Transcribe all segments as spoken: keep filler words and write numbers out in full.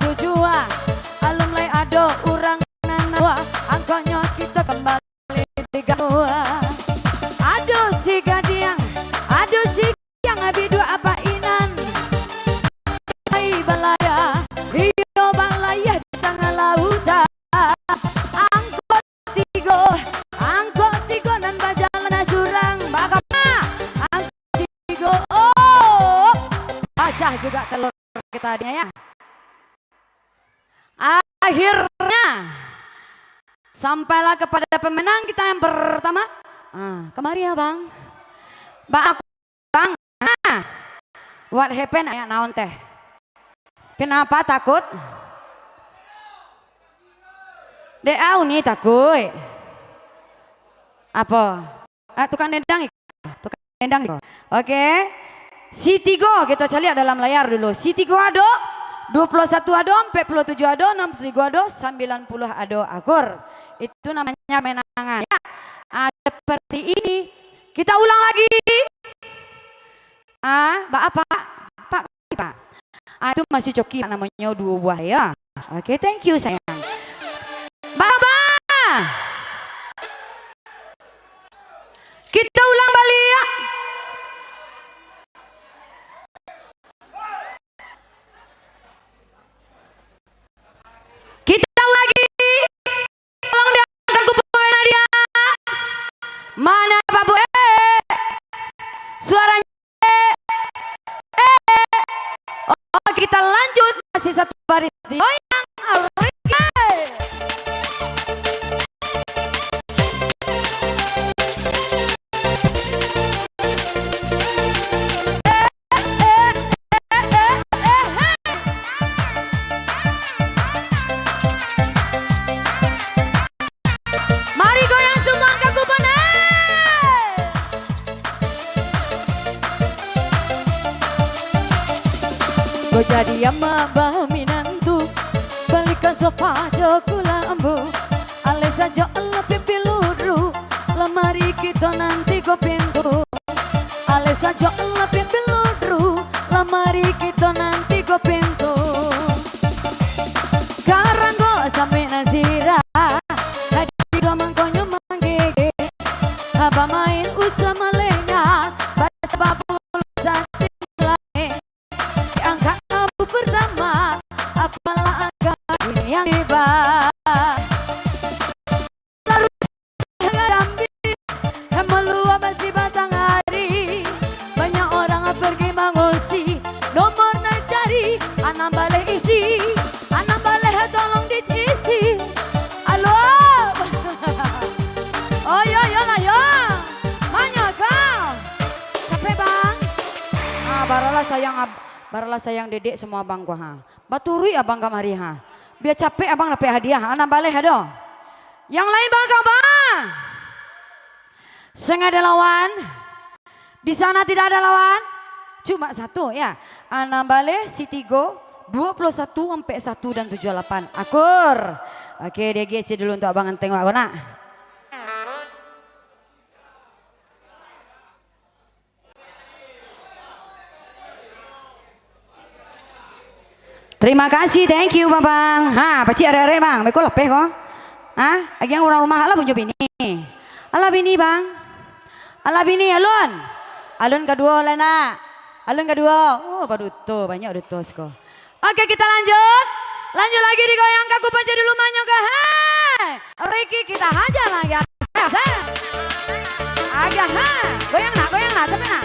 tujuah. Alun lai ado urang nan nawa, angkonyo kito kambali digawa. Ado si Gadiang, ado si Gadiang, biduak bainan. Pai balayah, iyo balayah di tangah lautan. Angko tigo, angko tigo nan bajalan surang. Bakapa? Angko tigo, oh, pacah juga telur kita tadi, ya. Akhirnya, sampailah kepada pemenang kita yang pertama. Ah, kemari, Abang. Bang, Bang. Ah. What happened? Ayak naon teh? Kenapa takut? Dek au ni takuik. Apo? Ah, tukang dendang iko. Tukang dendang iko. Oke. Si tigo, kita caliak dalam layar dulu. Si tigo ado, dua puluh satu ado, empat puluh tujuh ado, enam puluh tiga ado, sembilan puluh ado akur. Itu namanya kemenangan. Ya. Ah, seperti ini. Kita ulang lagi. Ah, ba apa? Pak, Pak. Ah, itu masih coki, Pak, namonyo duo buah, ya. Oke, thank you, sayang. Baba! Kita ulang baliak. Kita ulang lagi. Tolong diangkat kupon Nadia. Mana Babu? Eh, suaranya. Eh, eh. Oh, kita lanjut. Masih satu baris di goyang. Riki. Mari goyang semua angkat kupon, eh. Kok jadi amak baminantu, balikan sofa jo kulambu. Alai sajo lah pimpin ludru, lamari kito nan tigo pintu. Alai sajo lah pimpin ludru, lamari kito nan tigo pintu. Karanggo sampai nan sirah, tadi do mangkonyo manggege. Abah main usah malengah, basabab urusan lain. Angka abu pertama, apalah angka ini yang tiba. Lalu jambi, malua basi batang ari. Banyak orang pergi mangungsi, nomor nan cari, anam baleh isi, anam baleh tolong diisi. Alo. Oh, yo, yo lah, yo. Manyo kau? Capek, Bang? Ah, baralah sayang ab-, baralah sayang dedek semua abang ko, ha. Baturuik abang kamari, ha. Bia capek abang dapek hadiah, ha. Anam baleh ado. Yang lain, Bang, kau, Bang? Seng ada lawan. Di sana tidak ada lawan. Cuma satu, ya. Anam baleh, si tigo, dua puluh satu, ampek satu, dan tujuh lapan. Akur. Oke, diagiah dulu untuk abang, tengok ko nak. Terima kasih, thank you, Bang. Ha, pacik arek-arek, Bang. Beko lapeh ko. Ha, agiah urang rumah, alah punyo bini. Alah bini, Bang. Alah bini, alun. Alun kaduo lah, nak. Alun kaduo. Oh, baduto, banyak duto siko. Oke, kita lanjut. Lanjut lagi digoyangkan, ku pacik dulu manyo ko, hei. Riki, kita hajar lagi. Asik. Agak, ha. Goyang nak, goyang nak, capek nak.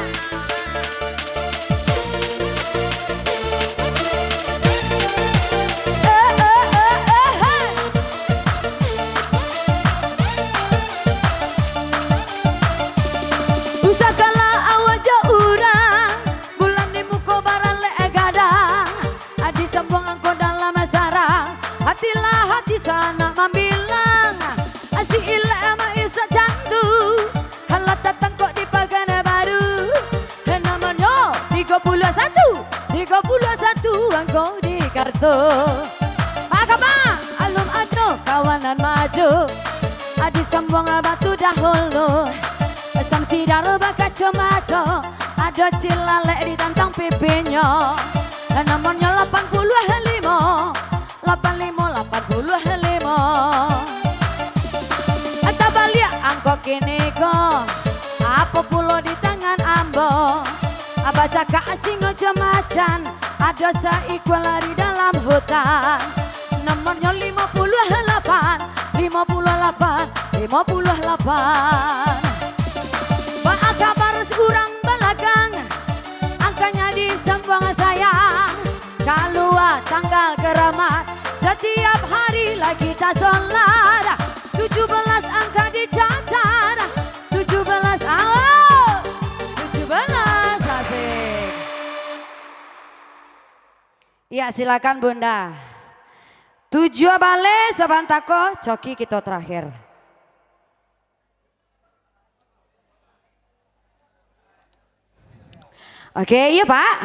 Eh, eh, eh, eh, hei. Usahkanlah awak jo urang. Bulan di muko baralek gadang, adi sambuang angko dalam sarang, hatilah hati sanak mambilang. Asi ilek ama isak candu, halah tatangkok di Paganbaru. Namonyo tigo puluah satu, tigo puluah satu angko di karto. Maka, Bang, alun ado kawanan maju, adi sambuang batu dahulu. Samsidar bakacomato, ado cilalek di tantang pipinyo. Namonyo lapan puluah limo, Takak singo jo macan, ado saikua lari dalam hutan. Nomornyo limo puluah lapan, limo puluah lapan, limo puluah lapan. Baa kabar urang balakang? Angkanyo disambuang sayang. Kalua tanggal karamat, satiap hari lai kita solat. Tujuh belas angka dicatat, tujuh belas, awo, tujuh belas, asik. Ya, silakan Bunda. Tujuah baleh sabanta ko, coki kito terakhir. Oke, iyo, Pak.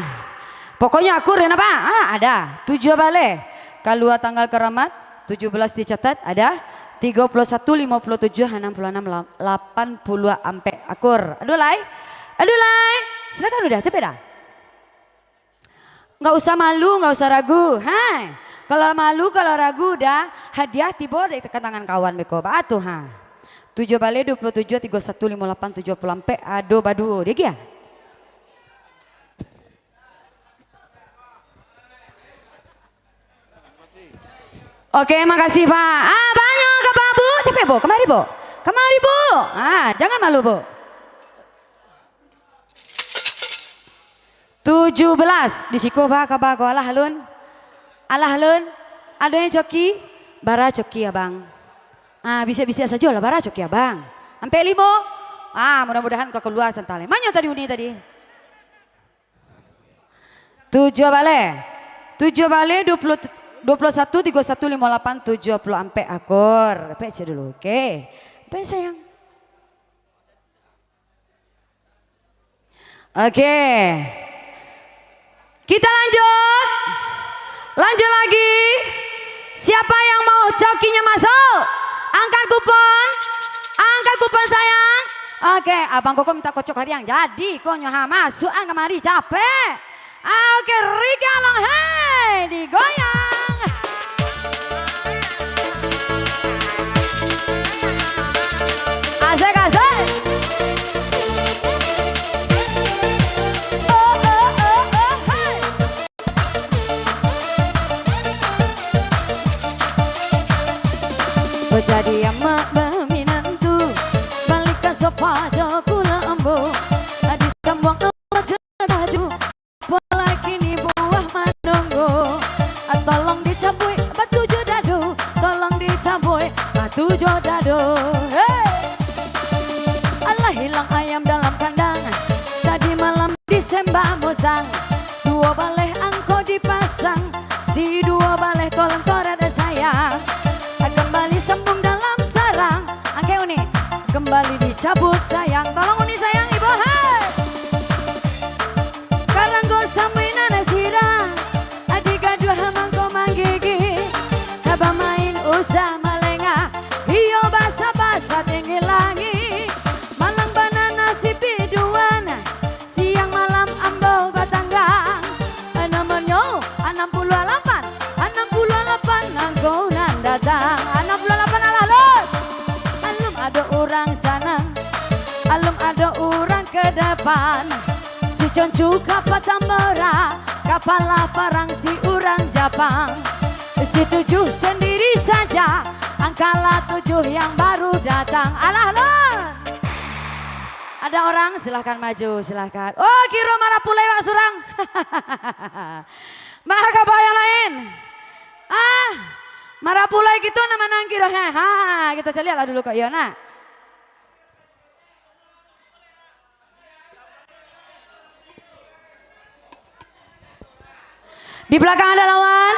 Pokoknyo akur, yo, Pak. Ah, ado. Tujuah baleh. Kalua tanggal karamat, tujuah belas dicatat, ado. Tigo puluah satu, limo puluah tujuah, anam puluah anam, la-, lapan puluah ampek. Akur. Ado lai? Ado lai? Silakan, udah, capek dah. Nggak usah malu, nggak usah ragu. Hai. Kalau malu, kalau ragu, udah, hadiah tibo di tangan kawan beko. Baa tu, ha. Tujuah baleh, dua puluah tujuah, tigo satu, limo lapan, tujuah puluah ampek, ado baduo. Diagiah. Oke, makasih, Pak. Ah, banyak ka, Pak, Bu? Capek, Bu. Kamari, Bu. Kamari, Bu. Ah, jangan malu, Bu. Tujuah belas. Di siko, Pak, kaba ko, alah alun. Alah alun. Ado nan coki? Bara coki, Abang? Ah, bisiak-bisiak sajo lah, bara coki, Abang? Ampek limo? Ah, mudah-mudahan ka kalua santa lai. Manyo tadi uni tadi? Tujuah baleh. Tujuah baleh, dua puluah, dua puluah satu, tigo satu, limo lapan, tujuah puluah ampek, akur. Pek cek dulu, oke. Pek, sayang. Oke. Kita lanjut. Lanjut lagi. Siapa yang mau cokinya masuk? Angkat kupon. Angkat kupon, sayang. Oke, Abang Koko minta kocok hariang. Jadi, konyo, ha, masuk an kamari, capek. Ah, oke, Riga Long, hei, digoyang. Asik, asik. Oh, oh, oh, oh, hei. Bajadi amak baminantu, balikan sofa jo kula ambo. Adi sambuang ambo jo baju, pola kini buah manunggu. Ah, tolong dicabuik batu jo dadu, tolong dicabuik batu jo dadu. Hei! Alah hilang ayam dalam kandang, tadi malam disembah musang. Duo baleh angko dipasang, si duo baleh tolong korek sayang. Kembali sambuang dalam sarang, angke uni. Kembali dicabuik sayang, tolong uni sayang, Ibu, hei. Karanggo sambuik nan sirang, adi gaduah mangko manggigih. Bamain usah malengah, iyo basa-basa tinggi langik. Malang bana nasib biduan, siang malam ambo batanggang. Nomornyo anam puluah lapan, anam puluah lapan nangko nan datang. Anam puluah lapan alah lun. Alun ado urang sanang, alun ado urang ka dapan. Si Concu ka Patambora, kapala parang si urang Japang. Si Tujuah sandiri saja, angkalah tujuah yang baru datang. Alah lun. Ada orang? Silahkan maju, silahkan. Oh, kiro marapulai wak surang. Mah, ka yang lain? Ah, marapulai gitu nama nang kiro. Ha, ha, kita caliak lah dulu kok, iyo, nak. Di belakang ada lawan.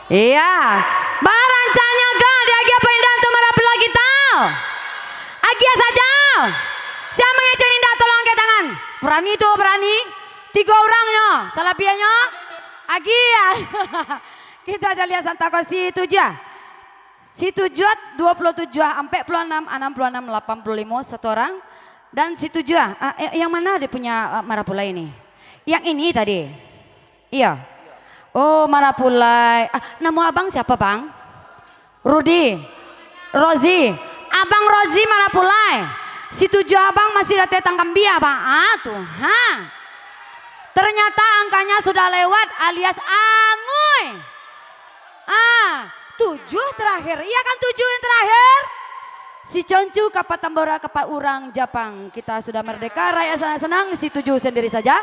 Iya. Barancaknyo ga diagiah paindahan tu marapulai kita? Agiah saja. Siapa yang ingin indak, tolong angkat tangan. Berani tu, berani. Tiga orang nyo, salabiahnyo. Agiah. Kita aja lihat santako si Tujuah. Si Tujuah dua puluh tujuah, ampek puluah anam, anam puluh anam, lapan puluh limo, satu orang. Dan si Tujuah, ah, eh, yang mana dia punya, eh, marapulai ini? Yang ini tadi. Iya. Oh, marapulai. Ah, nama abang siapa, Bang? Rudi. Rozi, Abang Rozi mana pulai? Si tujuh abang masih datang kambia, Bang. Ah, tuh, ha. Ternyata angkanya sudah lewat alias angui. Ah, tujuh terakhir. Iya kan tujuh yang terakhir? Si Concu kapat tambora kapat urang Japang. Kita sudah merdeka, rakyat senang-senang. Si tujuh sendiri saja.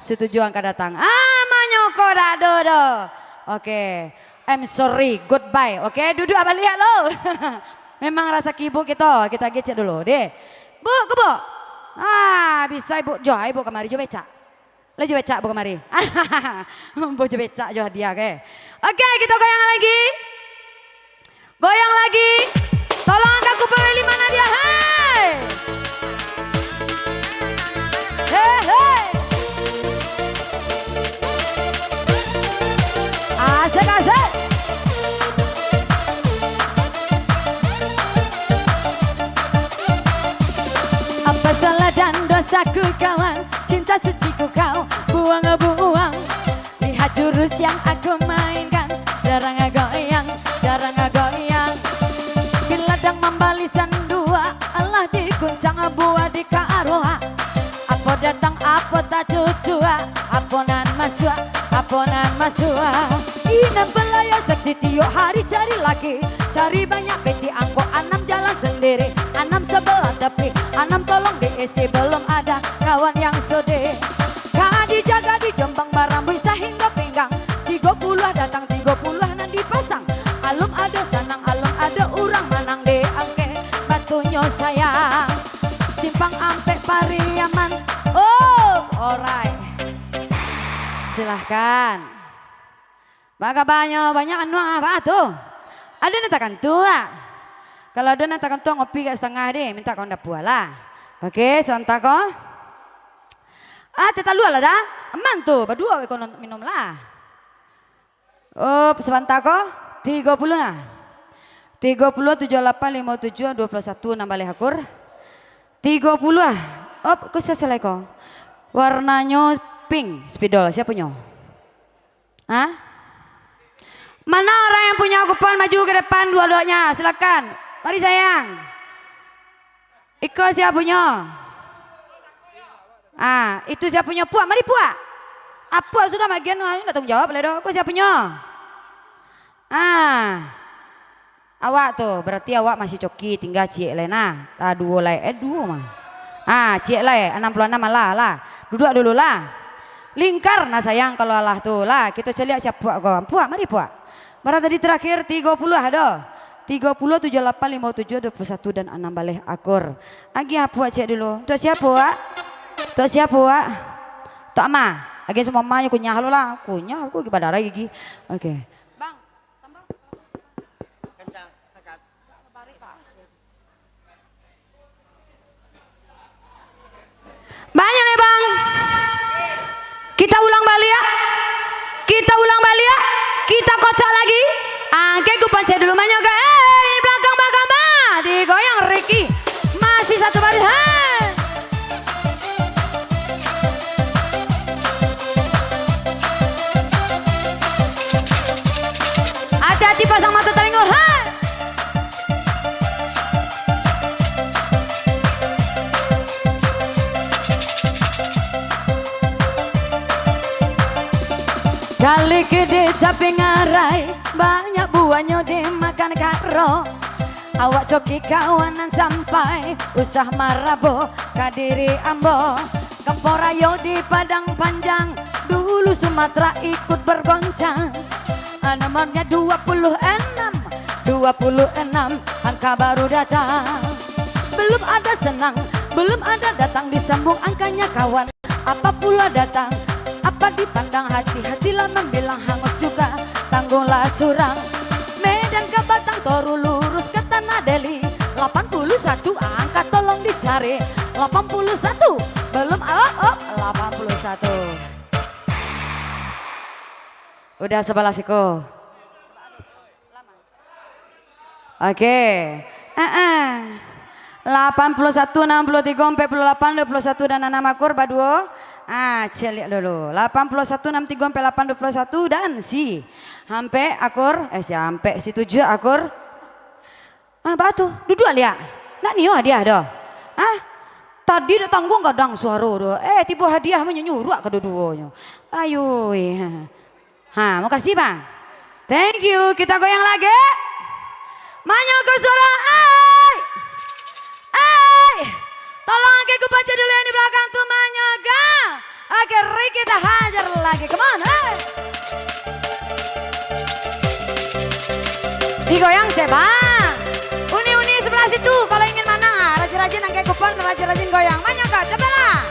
Si tujuh angka datang. Ah, manyoko dak ado doh. Oke. I'm sorry, goodbye. Oke, duduk baliak lo. Memang rasaki ibu kito, kito agecek dulu, deh. Bu, ke bu? Ah, bisa ibu, jo, ibu kamari jo becak. Lah jo becak bu kamari. Bu jo becak jo hadiah ke. Oke, kito goyang lagi. Goyang lagi. Tolong angkat kupon lima Nadia. Hai. Hei, hei. Asik, asik. Apa salah dan dosaku kawan, cinta suciku kau buang-buang. Lihat jurus yang aku mainkan, jarang goyang, jarang goyang. Bila dang mambali sandua, alah dikuncang buah di karuah. Apo datang, apo tacucua, apo nan masuak, apo nan masuak. Inang pelayan seksi tiok hari cari laki, cari banyak peti angkot, anam jalan sendiri, anam sebelah tepi, anam tolong diisi, belum ada kawan yang sudi. Ka dijaga di Jombang barambuik sahinggo pinggang, tigo puluah datang, tigo puluah nan dipasang. Alun ado sanang, alun ado urang manang diangkek, batunyo sayang. Simpang Ampek Pariaman. Oh, alright. Silahkan. Baa kabanyo, banyak anuang apa tu? Ado nan takantua tak? Kalau ado nan takantua, ngopi agak satangah deh, mintak kawan dapua lah. Oke, sabanta ko. Ah, teh talua lah dah. Aman tu, baduo weh ko minum lah. Op, sabanta ko, tigo puluah lah. Tigo puluah, tujuah lapan, limo tujuah, duo puluah satu, nan baleh akur. Tigo puluah lah. Op, ko sia lai ko. Warnanyo pink, spidol, sia punyo? Hah? Mana orang yang punya kupon, maju ke depan dua-duanya, silakan. Mari sayang. Iko sia punyo? Ah, itu sia punyo? Puak, mari puak. Apo sudah magian, ah, ndak tanggung jawab lai doh. Ko sia punyo? Ah. Awak tu, berarti awak masih coki, tingga ciek lai nah. Ah, duo lai, eh, duo mah. Ah, ciek lai, anam puluah anam alah, lah. Duduak dulu lah. Lingkar nah sayang kalau alah tu lah. Kito caliak sia puak ko. Puak, mari puak. Bara tadi terakhir, tigo puluah ado. Tigo puluah, tujuah lapan, limo tujuah, duo puluah satu, dan anam baleh akur. Agiah puak ciek dulu. Untuak sia puak? Untuak sia puak? Untuak ama. Agiah samo ama nyo kunyah lo lah. Kunyah, aku gigi badarai gigi. Oke. Bang, tambah. Banyak nih, Bang. Kita ulang baliak. Kita ulang baliak. Kita kocok lagi. Angke ku pancet dulu, manyoga. Eh, ini belakang, belakang, Bang. Digoyang Ricky. Masih satu baris. Hei. Hati-hati pasang mata talingo. Hei. Kali kidi tapi ngarai, banyak buahnyo dimakan karo. Awak coki kawanan sampai, usah marabo ka diri ambo. Kampoh rayo di Padang Panjang, dulu Sumatera ikut bergoncang. Nomornya dua puluh enam, dua puluh enam, angka baru datang. Belum ada senang, belum ada datang, disambung angkanya kawan. Apa pula datang, apa dipandang, hati-hatilah membilang, hangus juga, tangguhlah surang. Medan ka Batang, Toru lurus ka Tanah Deli. Lapan puluh satu angka tolong dicari. Lapan puluh satu, belum, oh, oh, lapan puluh satu. Udah sebelah siku. Oke. Heeh. Lapan puluh satu, anam puluh tigo, ampek puluh lapan, duo puluh satu, dan anam akur baduo. Ah, caliak dulu. Lapan puluh satu, anam tigo, ampek lapan, duo puluh satu, dan si ampek akur, eh, si ampek, si tujuah akur. Ah, baa tu? Duduak liak. Nak nio hadiah doh. Ah, tadi dak tangguang gadang suaro doh. Eh, tibo hadiah manyuruak kaduo-duonyo. Ayoi. Ha, makasih, Bang. Thank you. Kita goyang lagi. Manyuruak suaro, ai. Ai. Tolong angkek kupaca dulu yang di belakang tu, manyuruak. Oke, Ricky dah hajar lagi. Come on, hey. Digoyang, Bang. Uni-uni sebelah situ, kalau ingin manang, ah, rajin-rajin angkek kupon, rajin-rajin goyang. Manyuruak, cobalah.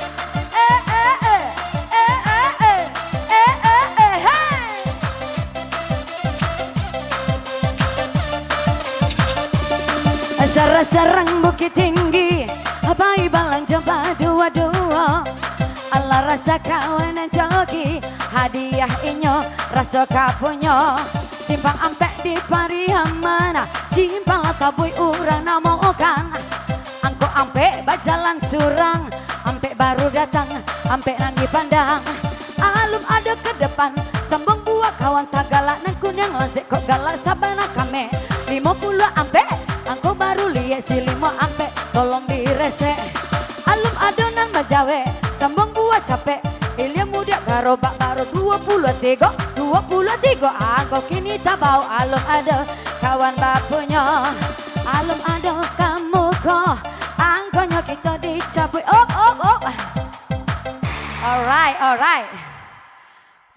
Eh, eh, eh. Eh, eh, eh. Eh, eh, eh. Hey. Sarang-sarang Bukittinggi, pai balanjo baduo-duo. Alah raso kawan nan coki, hadiah inyo raso ka punyo. Simpang Ampek di Pariaman, Simpang Latabuik urang namokan. Angkek Ampek bajalan surang, Ampek baru datang, Ampek nan dipandang. Alun ado ka depan, sambung buah kawan tagalak, nan kuniang lansek kok galak sabana kami. Limo puluah Ampek, angkek baru liek si limo Ampek, tolong diresek. Alun ado nan bajawek, sambung buah capek, ilia mudiak garobak baru duo puluah tigo, duo puluah tigo, angkek kini tabao alun ado kawan bapunyo. Alun ado ka muko, angkonyo kito dicabuik. Op, op, op. Alright, alright.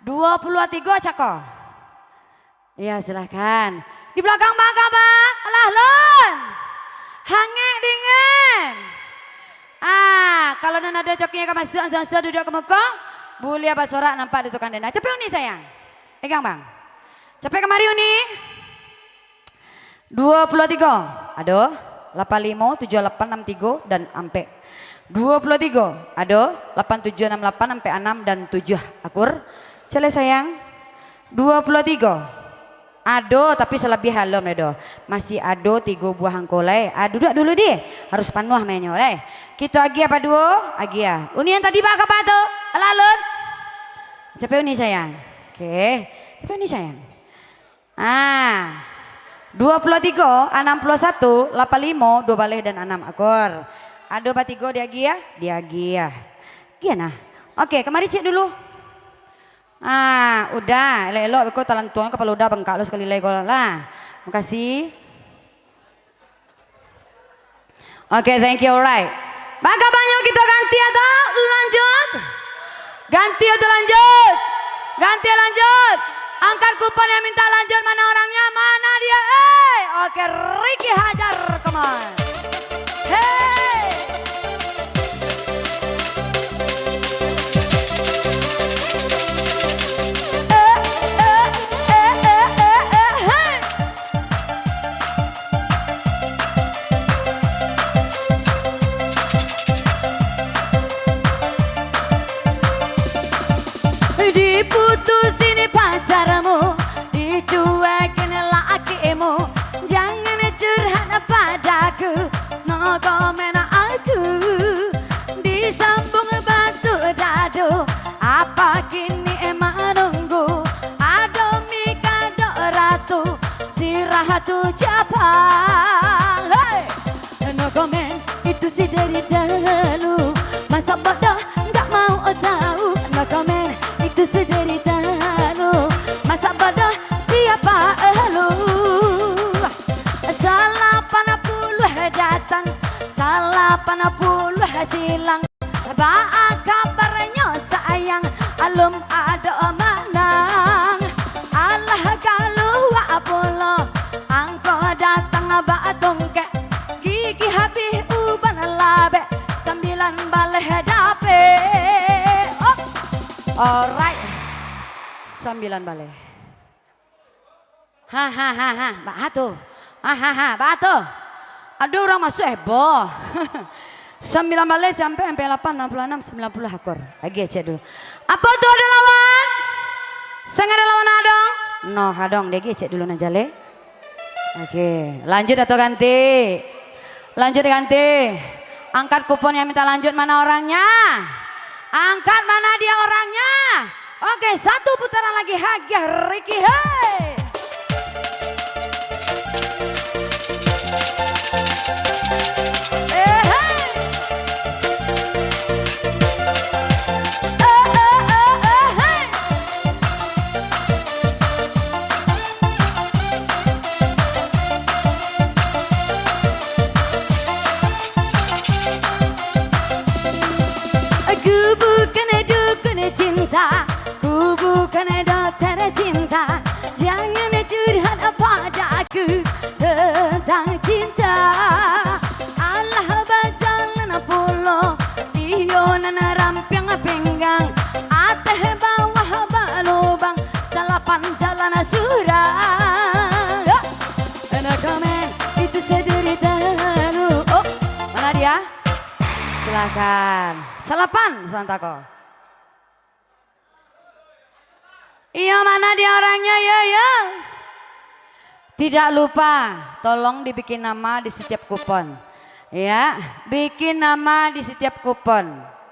Duo puluah tigo cako. Iya, silahkan. Di balakang baa kaba? Alah, lun. Hangek dingin. Ah, kalau nan ado cokinyo ka masuak, ansua-ansua duduak ka muko. Buliah basorak nampak di tukang denda. Capek uni, sayang. Pegang, Bang. Capek kamari uni. Duo puluah tigo, ado, lapan limo, tujuah lapan, anam tigo, dan ampek. Duo puluah tigo, ado, lapan tujuah, anam lapan, ampek anam, dan tujuah akur. Cale sayang. Duo puluah tigo, ado, tapi salabiah alun lai doh. Masih ado tigo buah angko lai. Ah, duduak dulu dih. Harus panuah mainyo lai. Kito agiah paduo, agiah. Uni nan tadi baa kaba tu? Alah, lun. Capek uni, sayang. Oke. Capek uni, sayang. Ah, duo puluah tigo, anam puluah satu, lapan limo, duo baleh dan anam akur. Ado batigo diagiah, diagiah. Agiah nah. Oke, kamari ciek dulu. Ah, udah, elok-elok beko talantuang kapalo udah bangkak lo sakali lai ko lah. Makasih. Oke, thank you, alright. Baa kabanyo, kito ganti atau lanjut? Ganti atau lanjut? Ganti, lanjut. Angkat kupon yang minta lanjut, mana orangnya? Mana dia? Eh, oke, Ricky hajar, come on. Hey. Eh, eh, eh, eh, eh, hey. Diputusin pacarmu, dicuekin lakimu, jangan curhat padaku, no comment aku. Disambung batu dado, apa kini manunggu? Ado mikado ratu, si ratu Japang. Hey! No comment, itu si dari dulu. Masa bodoh, nggak mau tahu. No comment, itu si dari dulu. Masa bodoh, siapa lu? Salapan puluah datang, salapan puluah silang. Baa kabarnyo sayang, alun ado manang. Alah kalua pulo, angko datang batungkek. Gigi habih uban labek, sambilan baleh dapek. Oh. Alright. Sambilan baleh. Ha, ha, ha, ha. Baa tu? Ha, ha, ha. Baa tu? Ado urang masuak, eh, boh. Sambilan baleh sampai, sampai lapan, anam puluah anam, sambilan puluah akur. Lagi ciek dulu. Apo tu, ado lawan? Sanga ado lawan, adong? Noh, adong. Lagi ciek dulu, nan jaleh. Oke. Lanjut atau ganti? Lanjut ganti. Angkat kupon yang minta lanjut, mana orangnya? Angkat, mana dia orangnya? Oke, satu putaran lagi, agiah Ricky, hei. Bukan dokter cinta, jangan curhat padaku tentang cinta. Alah bajalan pulo, iyo nan rampiang pinggang, ateh bawah balubang, salapan jalan surang. No comment, itu sadarita lu. Oh, mana dia? Silakan. Salapan, Santako. Iyo, mana dia orangnya, yo, yo? Tidak lupa, tolong dibikin nama di setiap kupon. Ya, bikin nama di setiap kupon.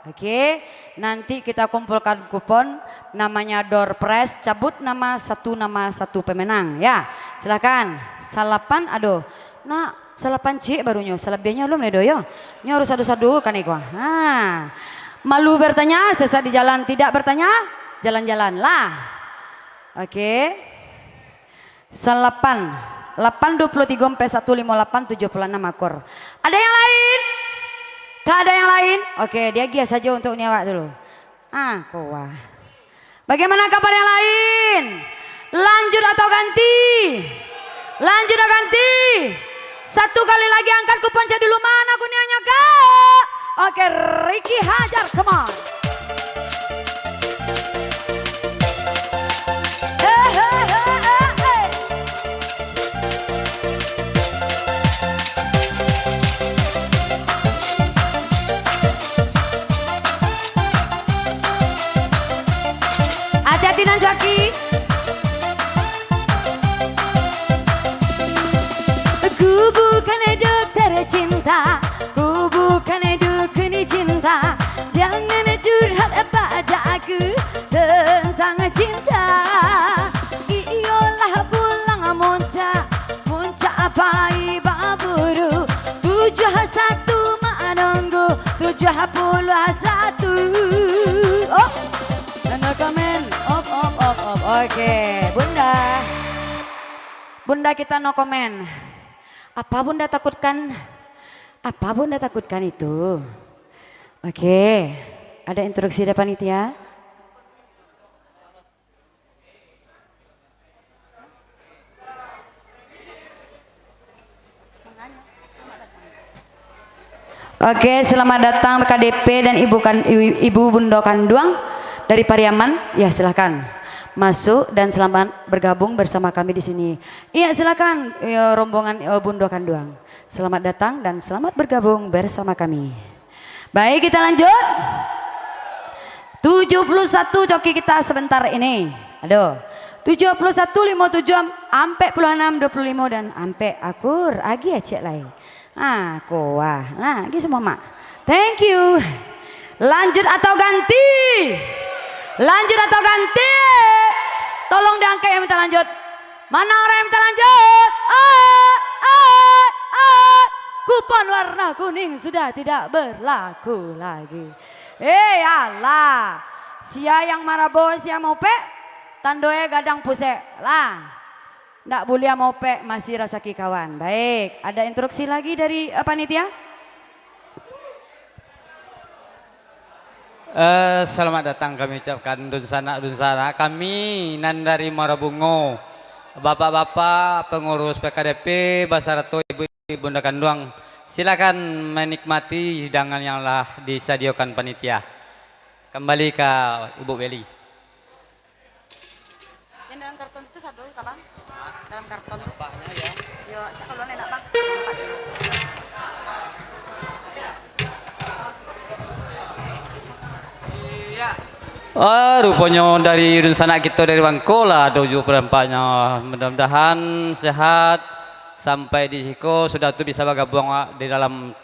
Oke, nanti kita kumpulkan kupon, namanya door prize, cabut nama satu, nama satu pemenang. Ya, silakan. Salapan, aduh. Nak, salapan ciek barunyo, salabiahnyo alun lai doh yo. Nyo harus sadu-sadu kan iko. Ha. Malu bertanya, sesat di jalan, tidak bertanya, jalan-jalanlah. Oke. Salapan. Lapan dua puluh tigo, ampek satu limo lapan, tujuh puluh anam akur. Ada yang lain? Tak ada yang lain? Oke, diagiah sajo untuk ni awak dulu. Ah, kuah. Bagaimana kabar yang lain? Lanjut atau ganti? Lanjut atau ganti? Satu kali lagi angkat kupon, cek dulu mana kuniangnyo, Kak? Oke, Ricky hajar, come on. He, he, he, he, he. Hati-hati nan cuaki. Ku bukan dokter cinta, ku bukan dukun cinta. Jangan curhat pada aku tentang cinta. Iyolah pulang muncak, muncak pai baburu. Tujuh satu manunggu, tujuh puluh satu. Oh, no comment. Op, op, op, op. Oke, Bunda. Bunda kita no comment. Apa Bunda takutkan? Apa Bunda takutkan itu? Oke, ada instruksi dari panitia? Oke, selamat datang K D P dan ibu kan-, ibu, ibu Bundo Kanduang dari Pariaman. Ya, silakan masuk dan selamat bergabung bersama kami di sini. Iya, silakan, ya, rombongan, ya, Bundo Kanduang. Selamat datang dan selamat bergabung bersama kami. Baik, kita lanjut. Tujuh puluh satu coki kita sebentar ini. Aduh. Tujuh puluh satu, limo tujuh, ampek puluh anam, dua puluh limo, dan ampek akur. Agi acek lai. Ah, kuah. Nah, agi semua, Mak. Thank you. Lanjut atau ganti? Lanjut atau ganti? Tolong diangkat yang minta lanjut. Mana orang yang minta lanjut? Oi, oi, oi. Kupon warna kuning sudah tidak berlaku lagi. Eh, alah. Sia yang marabo, sia maupek, tandoe gadang pusek. Lah. Ndak buliah maupek, masih rasaki kawan. Baik, ada instruksi lagi dari, eh, panitia? Eh, selamat datang kami ucapkan dunsanak-dunsanak kami nan dari Muaro Bungo, bapak-bapak pengurus P K D P basarato ibu-ibu Bundo Kanduang. Silakan menikmati hidangan yang lah disadiakan panitia. Kembali ke Ibu Beli. Yang dalam karton itu sado, Kak, Bang? Dalam karton tu. Nampaknya, ya. Yo, cak kalau enak, Bang. Iya. Ah, ruponyo dari dunsanak kito dari Bangko lah, ado juo penampaknyo. Mudah-mudahan sehat sampai di siko, sudah tu bisa bagabuang di dalam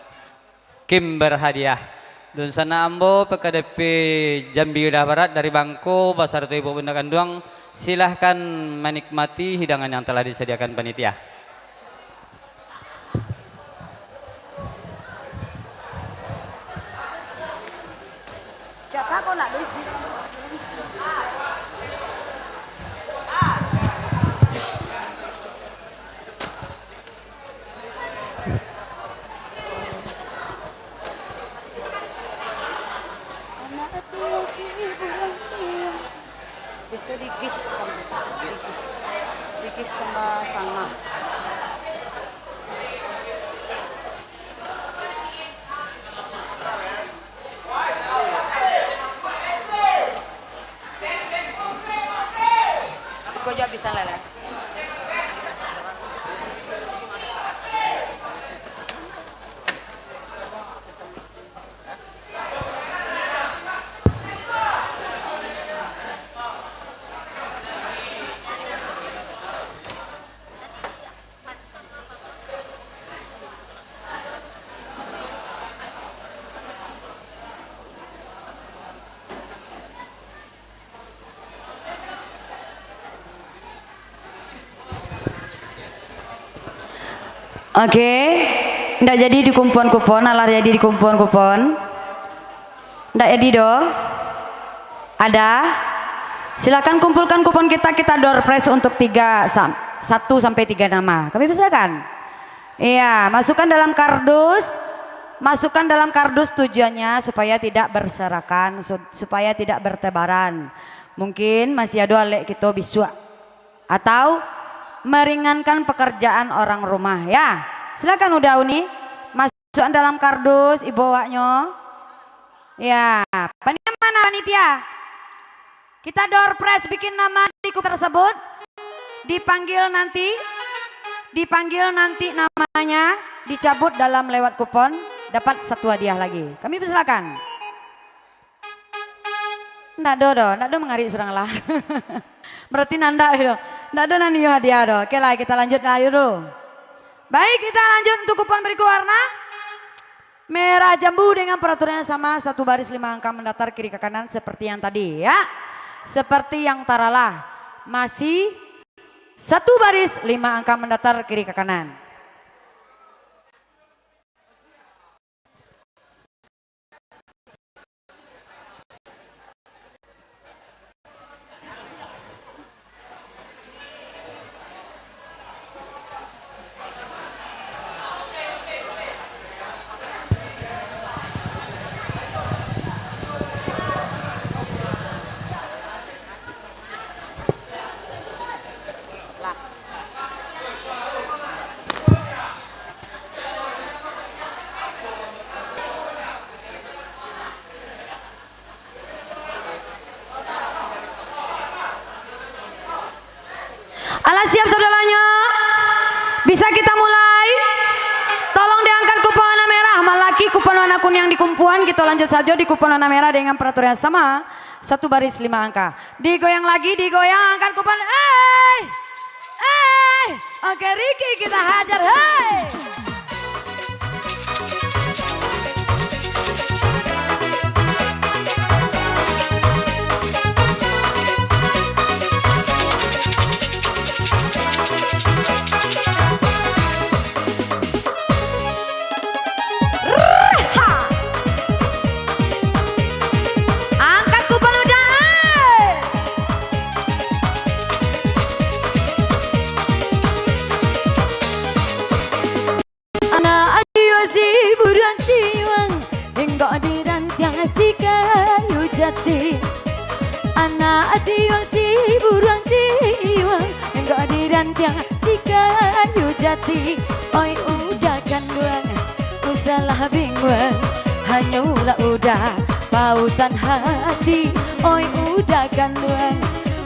Kim berhadiah. Dunsanak ambo, P K D P Jambi Udah Barat dari Bangko, basarato Ibu Bunda Kanduang, silahkan menikmati hidangan yang telah disediakan panitia. Cakak kau nak besi. Biaso digis, digis, digis tambah satangah. Iko jo abisan lah, lah. Oke, ndak jadi dikumpuan kupon, alah jadi dikumpuan kupon. Ndak jadi doh? Ada? Silakan kumpulkan kupon kita, kita door prize untuk tiga sam-, satu sampai tiga nama. Kami persilakan. Iya, masukkan dalam kardus. Masukkan dalam kardus tujuannya supaya tidak berserakan, su-, supaya tidak bertebaran. Mungkin masih ado alek kito bisuak. Atau meringankan pekerjaan orang rumah, ya. Silakan Uda Uni, masukkan dalam kardus ibo awaknyo. Ya, panitia mana panitia? Kita door prize bikin nama di kupon tersebut. Dipanggil nanti, dipanggil nanti namanya, dicabut dalam lewat kupon, dapat satu hadiah lagi. Kami persilakan. Ndak do doh, ndak do mangarik surang lah. Berarti nandak itu. Ndak do nan iyo hadiah doh. Oke lah, kita lanjut lah dulu. Baik, kita lanjut untuk kupon berikut warna. Merah jambu dengan peraturan yang sama, satu baris lima angka mendatar kiri ke kanan seperti yang tadi, ya. Seperti yang taralah, masih satu baris lima angka mendatar kiri ke kanan. Alah siap saudaranyo? Bisa kita mulai? Tolong diangkat kupon warna merah. Malaki kupon warna kuniang dikumpuan, kita lanjut sajo di kupon warna merah dengan peraturan yang sama. Satu baris lima angka. Digoyang lagi, digoyang, angkat kupon. Eh! Eh! Oke, Ricky, kita hajar, hei! Angkat kupon Uda, eh! Anak adiwa si buruan tiwang, enggak dirantiang si kayu jati. Anak adiwa si buruan tiwang, enggak dirantiang si kayu jati. Oi Uda kanduang, usahlah binguang, hanyolah Uda pautan hati. Oi Uda kanduang,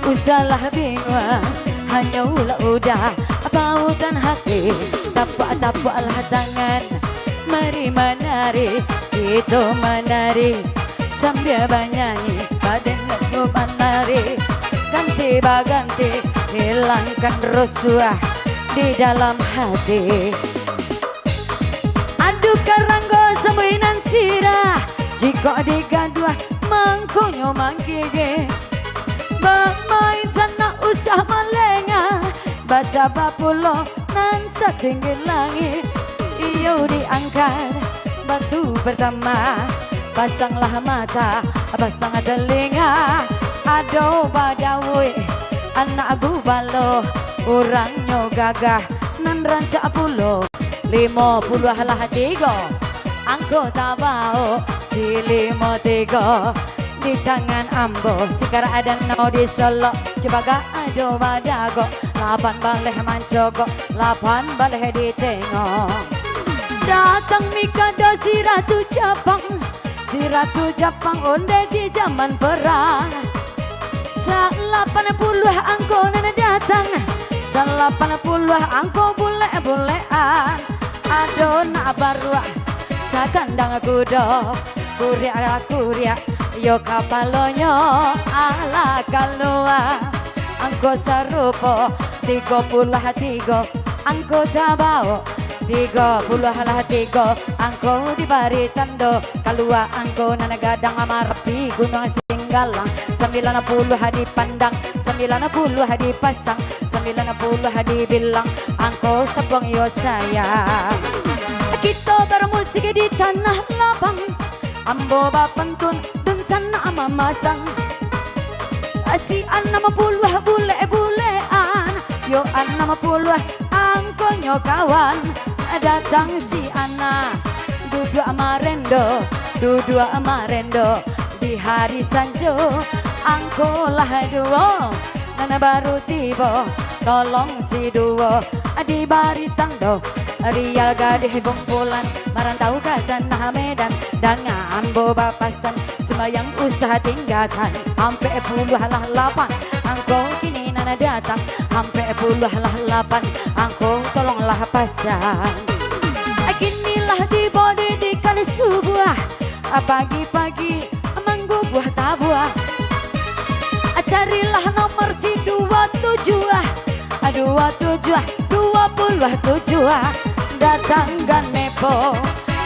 usahlah binguang, hanyolah Uda pautan hati. Tapuak-tapuaklah tangan, mari manari, kito manari. Sambia banyanyi, badan nunggu manari. Ganti baganti, hilangkan rusuah di dalam hati. Adu karanggo sambuik nan sirah, jikok digaduah mangkonyo manggigih. Bamain sanak usah malengah, basabab pulo nan satinggi langik. Iyo diangkat batu pertama, pasanglah mata, pasang telinga. Ado Badawuik, anak gubalo, urangnyo gagah, nan rancak pulo. Limo puluah lah tigo, angko tabao si limo tigo. Di tangan ambo, sigaran adan nyo di Solok, cubaga ado badagok, lapan baleh mancogok, lapan baleh ditengok. Datang mikado si Ratu Japang, si Ratu Japang onde di jaman perang. Salapan puluah angko nan datang, salapan puluah angko bulek-bulekan. Ado nak baruak sakandang kudo, kuriak-kuriak yo kapalonyo, alah kalua. Angko sarupo tigo puluah tigo, angko tabao tigo puluah lah tigo, angko dibari tando. Kalua angko nan gadang Marapi, Gunuang Singgalang, sambilan puluah dipandang, sambilan puluah dipasang, sambilan puluah dibilang, angko sabuang yo sayang. Kito barmusik di tanah lapang, ambo bapantun dunsanak mamasang. Si anam puluah bulek-bulekan, yo anam puluah angkonyo kawan. Datang si Ana, duduak marendo, duduak marendo. Di hari sanjo, angko lah duo, nan baru tibo, tolong si duo dibari tando. Rial gadih kumpulan, marantau ka tanah Medan. Dangan ambo bapasan, sumbayang usah tinggakan. Ampek puluah lah lapan, angko kini nan datang. Ampek puluah lah lapan, angko tolonglah pasang. Kini lah tibo didikan subuah, pagi-pagi mangguguah tabuah. Carilah nomor si duo tujuah, duo tujuah, duo puluah tujuah. Datang Ganepo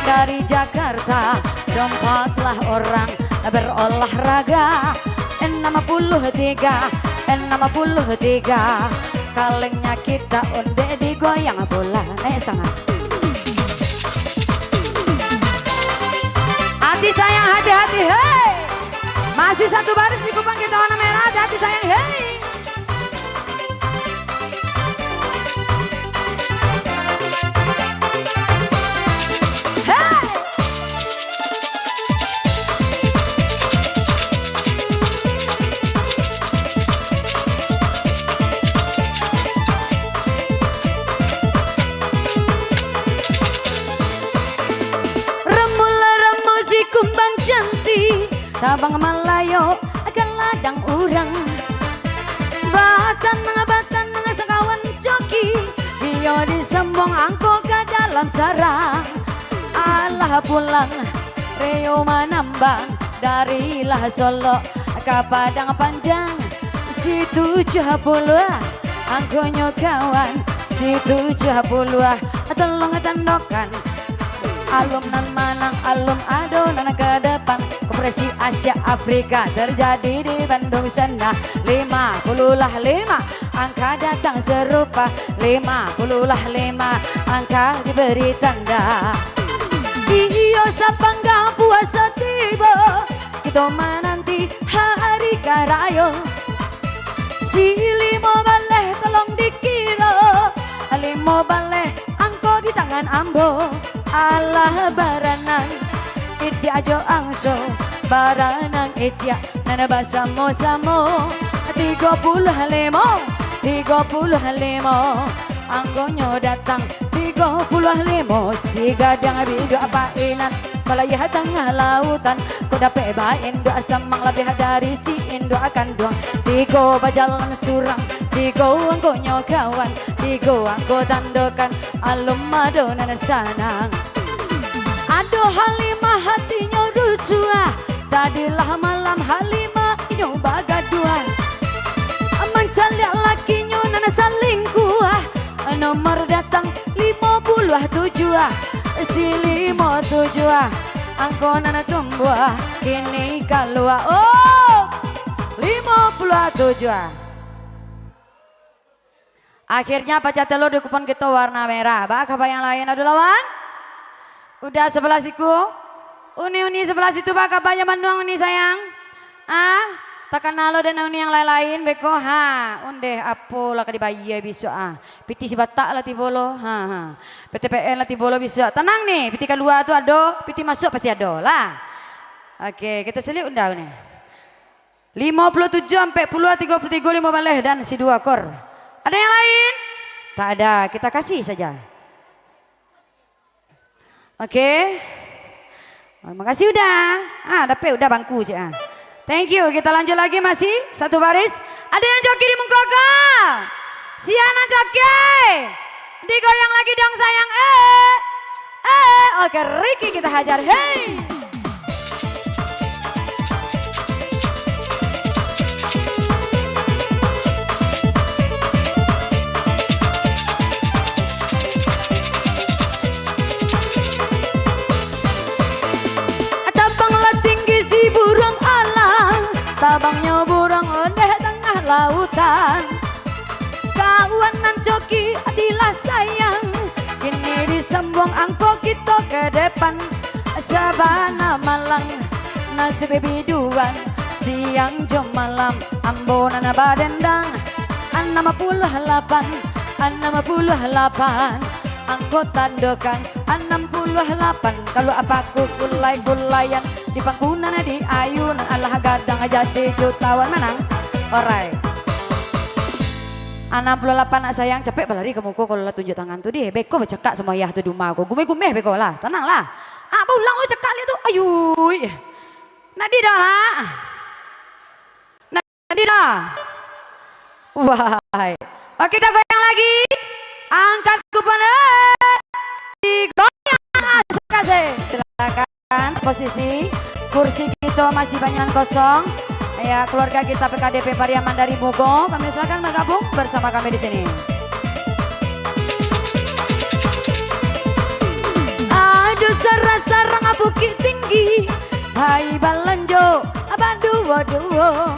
dari Jakarta, tempatlah orang berolahraga. Enam puluh tiga, enam puluh tiga. Kalengnya kita onde digoyang bola. Naik setengah. Hati sayang, hati-hati, hei. Masih satu baris di kupang kita warna merah, hati sayang, hei. Hei. Remul-remul si kumbang cantik, tabang malayo ka ladang urang. Batanang-batanang sakawan coki, iyo disambuang angko ka dalam sarang. Alah pulang Rio manambang, darilah Solok ka Padang Panjang. Si tujuah puluah, angkonyo kawan, si tujuah puluah, tolong tandokan. Alun nan manang, alun ado nan ka depan. Konferensi Asia Afrika terjadi di Bandung sana. Lima puluh lah lima, angka datang serupa. Lima puluh lah lima, angka diberi tanda. Iyo, sapanggang puasa tibo, kito mananti hari karayo. Si limo baleh tolong dikiro, limo baleh angko di tangan ambo. Alah baranang itiak jo angso, baranang itiak nan basamo-samo. Tigo puluah limo, tigo puluah limo, angkonyo datang. Tigo puluah limo, si gadang biduak painan, balayia tangah lautan. Ko dapek bainduak samang labiah dari si induak kanduang. Tigo bajalan surang, tigo angkonyo kawan, tigo angko tandokan, alun ado nan sanang. Ado Halimah hatinyo rusuah, tadilah malam Halimah inyo bagaduah. Mancaliak lakinyo nan salingkuah, nomor datang limo puluah tujuah, si limo tujuah, angko nan tumbuah kini kalua. Oh, limo puluah tujuah. Akhirnya pacah telur di kupon kito warna merah. Ba, ka yang lain ado lawan? Udah sebelah siku. Uni-uni sebelah situ, ba, ka yang manuang uni sayang? Ah, takana lo dan uni yang lain-lain beko. Ha, ondeh apo lah ka dibayia bisuak ah. Piti si Batak lah tibo lo. Ha, ha. P T P N lah tibo lo bisuak. Tenang ni, piti kalua tu ado, piti masuk pasti ado lah. Oke, kita selik undang ni. Limo puluah tujuah, ampek puluah, tigo puluah tigo, limo baleh, dan si duo akor. Ada yang lain? Tak ada, kita kasih saja. Oke. Oh, makasih udah. Ah, dapek udah bangku, cik, ah. Thank you. Kita lanjut lagi, masih satu baris. Ada yang coki di muko ko? Sia nan coki. Digoyang lagi dong, sayang. Eh. Eh, oke, Ricky kita hajar. Hei. Tabanglah tinggi si buruang alang, tabangnyo buruang ondeh tangah lautan. Kawanan coki atilah sayang, kini disambuang angko kito ka depan. Sabana malang nasib biduan, siang jo malam ambo nan badendang. Anam puluah lapan, anam puluah lapan, angko tandokan anam puluah lapan. Kalau apak ku kulai-kulaian, di pangkunan di ayunan, alah gadang jadi jutawan manang. Orai. Anam puluah lapan nak sayang, capek balari ka muko kalau lah tunjuak tangan tu deh. Beko bacakak samo ayah tu di umah ko. Gumeh-gumeh beko lah, tanang lah. Ah, baulang lo cakak liak tu. Ayui. Nak di dah lah. Nak di dah. Wahai. Oke, kita goyang lagi. Angkat kupon, eh. Digoyang asik-asik. Silakan. Posisi kursi kito masih banyak kosong. Ya, keluarga kita P K D P Pariaman dari Mugo, kami silakan bergabung bersama kami di sini. Ado sarang-sarang Bukik Tinggi, pai balanjo baduo-duo.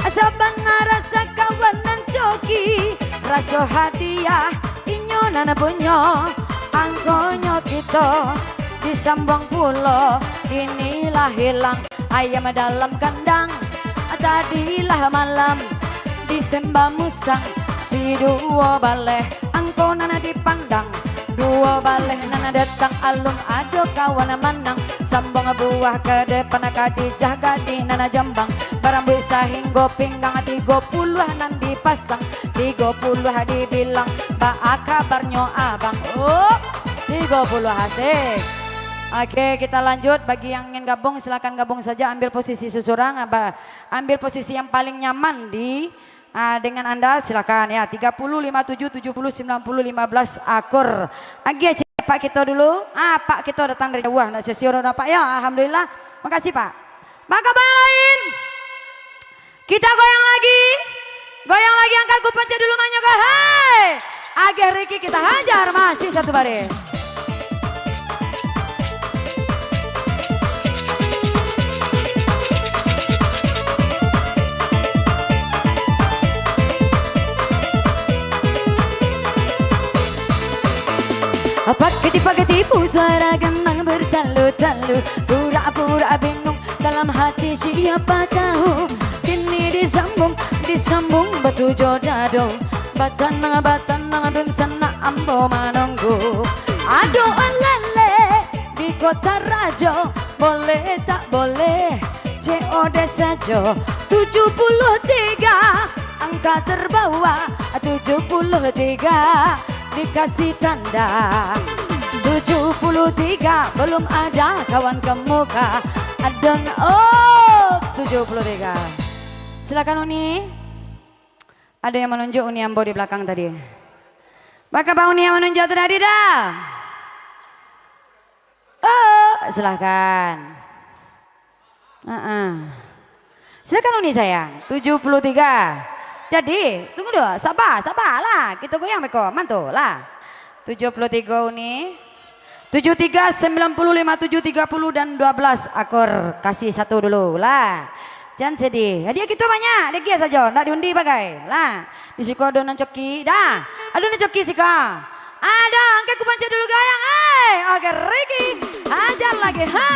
Sabana rasa kawanan coki, raso hadiah inyo nan punyo. Angkonyo kito disambuang pulo, inilah hilang ayam dalam kandang. Tadilah malam disemba musang, si duo baleh angko nan dipandang. Duo baleh nan datang alun ado kawan manang. Sambuang buah ka depan, Khadijah gadih nan jambang. Barambuik sahinggo pinggang, tigo puluah nan dipasang. Tigo puluah dibilang, baa kabarnyo abang? Oh, tigo puluah asik. Oke, kita lanjut. Bagi yang ingin gabung, silakan gabung saja. Ambil posisi susurang, aba-, ambil posisi yang paling nyaman di Ah, dengan anda, silakan ya. Tiga puluh, lima tujuh, tujuh puluh, sembilan puluh, lima belas akur. Agiah cek Pak kito dulu. Ah, Pak kito datang dari jauah, nak sio-sio doh, Pak, ya. Alhamdulillah. Makasih, Pak. Maka yang lain, kita goyang lagi. Goyang lagi, angkat kupon cek dulu, manyo ko. Hei! Agiah Ricky kita hajar, masih satu baris. Pagati-pagati pu suara ganang bertalu-talu, pura-pura bingung dalam hati siapa tahu. Kini disambung, disambung batujuah dado. Batanang, batanang dunsanak ambo manunggu. Ado alele di Kota Rajo, boleh tak boleh, C O D sajo. Tujuh puluh tiga angka terbawa, tujuh puluh tiga dikasih tanda. Tujuh puluh tiga belum ada kawan kemuka. Adon, oh, tujuh puluh tiga. Silakan, Uni. Ada yang menunjuk Uni ambo di belakang tadi. Baka Pak Uni yang menunjuk tu tadi dah? Oh, silahkan. Heeh. Silakan Uni sayang, tujuh puluh tiga. Jadi, tunggu dulu, sabar, sabarlah. Kita goyang beko, mantu lah. Tujuh puluh tiga Uni. Tujuh tiga, sembilan puluh, lima tujuh, tiga puluh, dan dua belas akur. Kasih satu dulu lah. Jan sedih. Hadiah kita banyak, degia sajo, ndak diundi bagai. Lah, di siko ado nan coki. Dah, ado nan coki siko. Ado, angkat kupon cek dulu gayang. Eh, oke, Ricky. Hajar lagi, ha.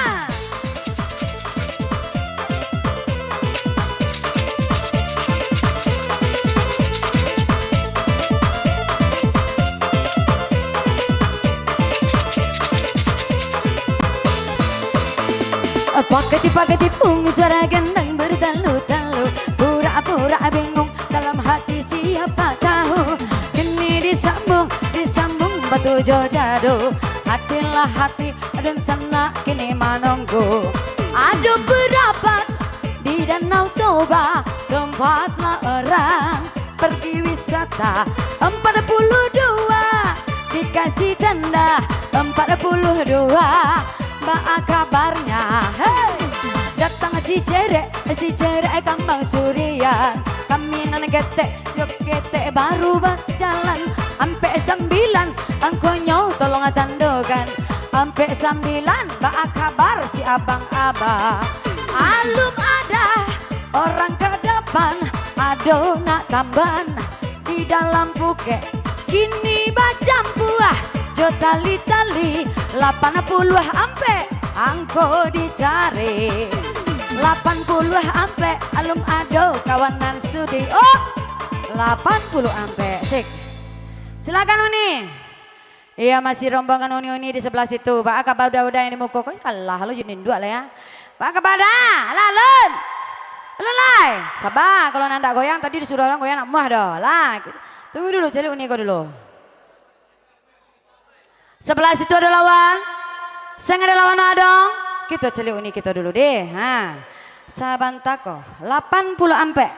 Ketipah ketipung suara gendang bertalu-talu. Pura-pura bingung dalam hati siapa tahu. Kini disambung, disambung batujuh dadu. Hatilah hati dunsanak kini manunggu. Ado barapat di Danau Toba, tempatlah orang pergi wisata. Empat puluh dua dikasih tanda, empat puluh dua, baa kabarnya? Hei! Datang si Cerek, si Cerek kambang surian. Kami nan ketek, yo ketek baru bajalan. Ampek sambilan, angkonyo tolong tandokan. Ampek sambilan, baa kabar si abang-abang? Alun ada orang ka dapan, ado nak tamban di dalam pukek. Kini bacampua jo tali-tali, lapan puluah ampek angko dicari. Lapan puluah ampek alun ado kawan nan sudi. Oh, lapan puluah ampek. Sik. Silakan, Uni. Iya, masih rombongan uni-uni di sebelah situ. Baa kabar uda-uda yang di muko ko? Kalah lo jo induak lah ya. Baa kabar dah? Alah, alun. Alun lai. Saba, kalau nan ndak goyang tadi disuruh orang goyang nak muah doh. Lah, tunggu dulu, caliak uni ko dulu. Sebelah situ ada lawan. Sing ada lawan ado. Kito caliak uni kito dulu deh. Ha. Sabanta ko. Lapan puluah ampek.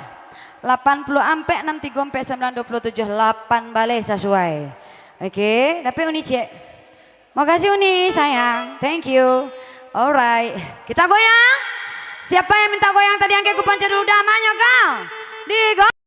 Lapan puluah ampek, anam tigo ampek sambilan, dua puluah tujuah, lapan baleh sasuai. Oke, dapek uni ciek. Makasih uni, sayang. Thank you. Alright. Kita goyang. Siapa yang minta goyang tadi, angkek kupanca dulu damanyo kau. Di go-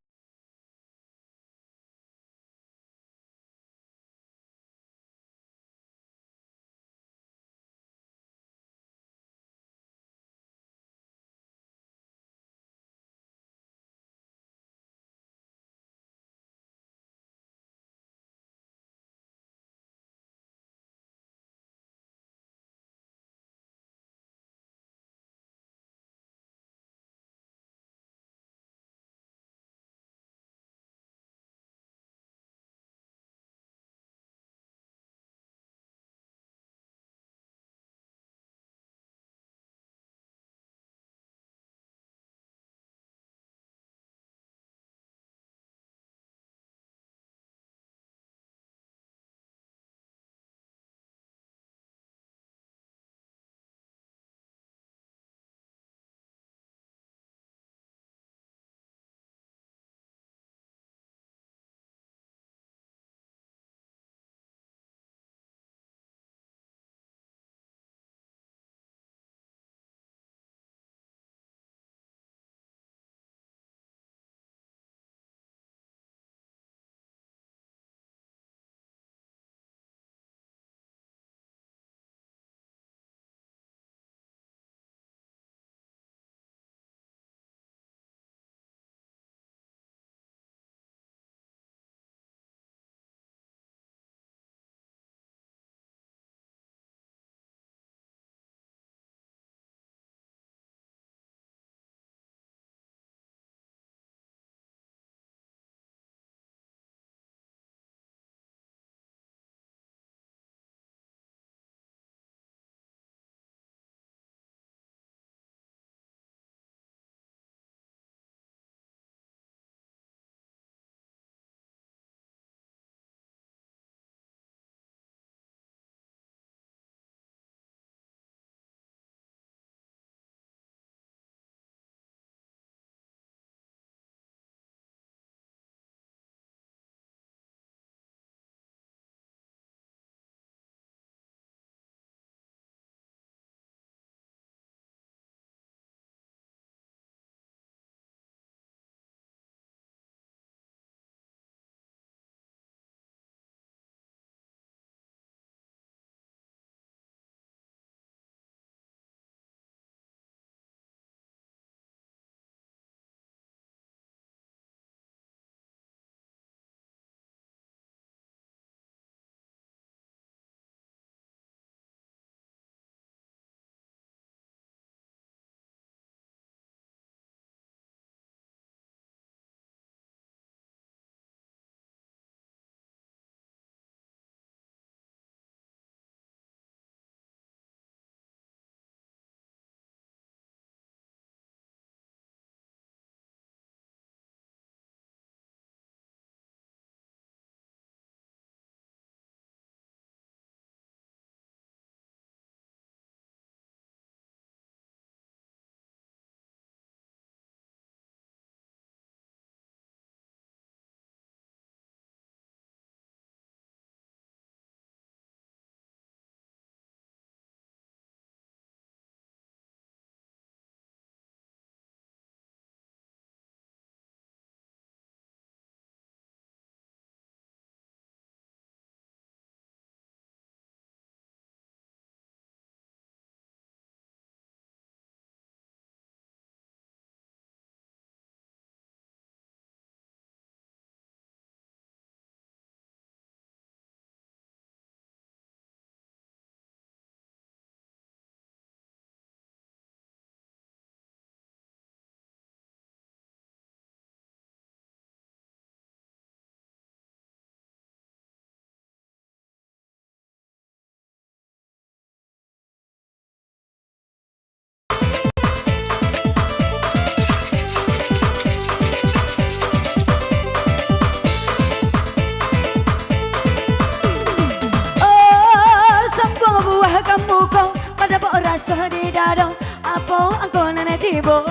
Ibo.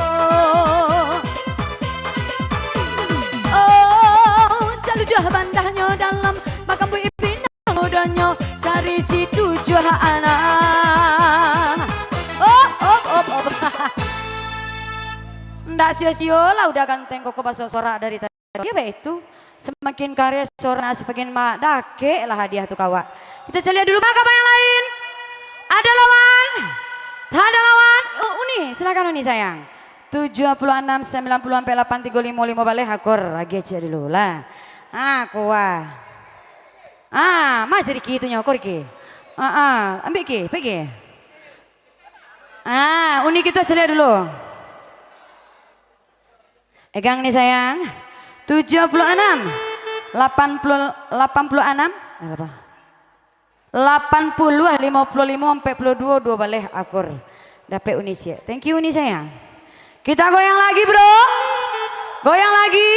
Oh, calujuah bandahnyo dalam, bakambuik pinang mudonyo, cari si tujuah anak. Op, op, op, op. Ndak sio-sio lah udah ganteng koko basorak-sorak dari tadi. Iyo baitu. Samakin kareh sorak, samakin ma-, dakek lah hadiah tu ka awak. Kita caliak dulu, Pak, ka yang lain. Ada lawan? Tak ada lawan? Oh, Uni, silakan Uni sayang. Tujuah puluah anam, sambilan puluah ampek, lapan tigo limo, limo baleh, akur. Lagi cek dulu lah. Ah, kuah. Ah, masih Riki itu nyokor Riki. Ah, ah, ambil Ki, pergi. Ah, Uni kita caliak dulu. Egang ni sayang. Tujuah puluh anam. Lapan puluh, lapan puluh anam. Eh, lapan. Lapan puluh, limo puluh limo, ampek puluh duo, duo baleh akur. Dapek Uni ciek. Thank you Uni sayang. Kita goyang lagi, Bro. Goyang lagi.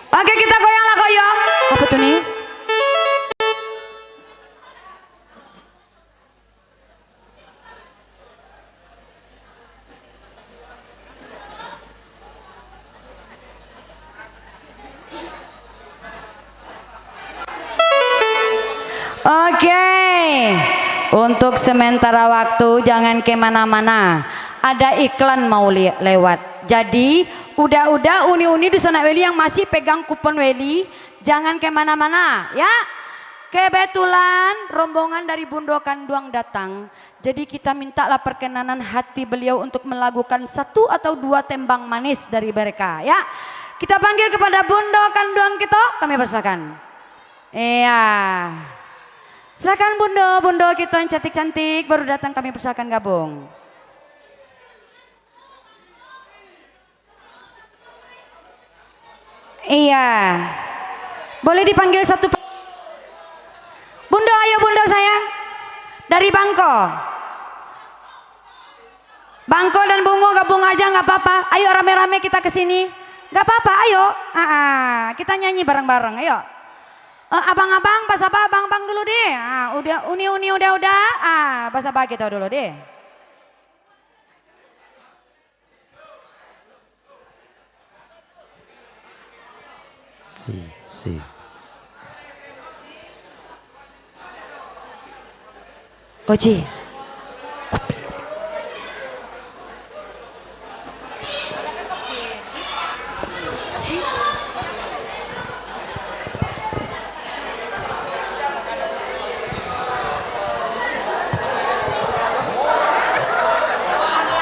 Oke, kita goyang lah, Kak, yo. Apa tuh, nih? Oke, untuk sementara waktu jangan ke mana-mana. Ada iklan mau li-, lewat. Jadi, uda-uda, uni-uni, dunsanak weli yang masih pegang kupon weli, jangan ke mana-mana, ya. Kebetulan rombongan dari Bundo Kanduang datang. Jadi kita mintalah perkenanan hati beliau untuk melakukan satu atau dua tembang manis dari mereka, ya. Kita panggil kepada Bundo Kanduang kito, kami persilakan. Iya. Silakan Bundo, Bundo kito yang cantik-cantik baru datang, kami persilakan gabung. Iya. Boleh dipanggil satu pe-, Bundo, ayo Bundo sayang. Dari Bangko. Bangko dan Bungo gabung aja, nggak apa-apa. Ayo rame-rame kita ke sini. Nggak apa-apa, ayo. Ah, ah. Kita nyanyi bareng-bareng, ayo. Eh, abang-abang, basaba abang-abang dulu deh. Ah, uda, uni-uni uda-uda. Ah, basaba kito dulu deh. Si, si. Oji.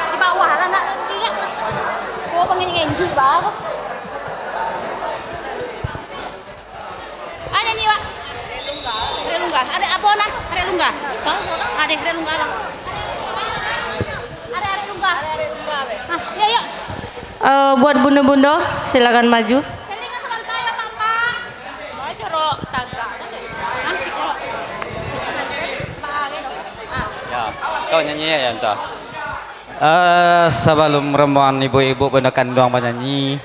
Di bawah lah nak ingat. Oh, pengenji baru. Ah, nyanyi, Wak. Arek Lungga. Ada apa nah? Arek Lungga. Ada Arek Lungga lah. Ada Arek Lungga. Ah, ya, ya. Eh, buat bunda-bunda, silakan maju. Ya, kau nyanyi ya, ya, entah. Eh, sabalum rombongan ibu-ibu bunda kanduang banyanyi,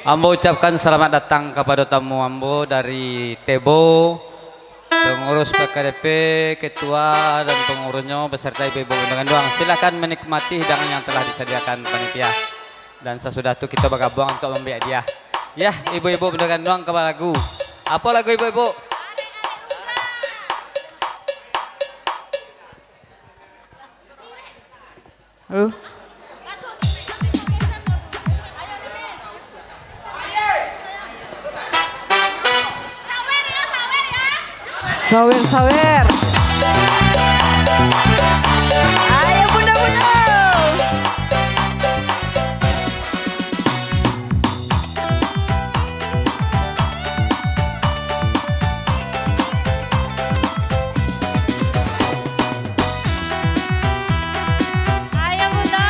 ambo ucapkan selamat datang kapado tamu ambo dari Tebo, pengurus P K D P, ketua dan pengurusnyo, beserta ibu-ibu bunda kanduang. Silakan menikmati hidangan yang telah disediakan panitia. Dan sasudah tu, kito bagabung untuak mambiak hadiah. Yah, ibu-ibu bunda kanduang, ka lagu. Apo lagu, ibu-ibu? Halo. Sawer, sawer. Ayo, bunda-bunda. Ayo, bunda.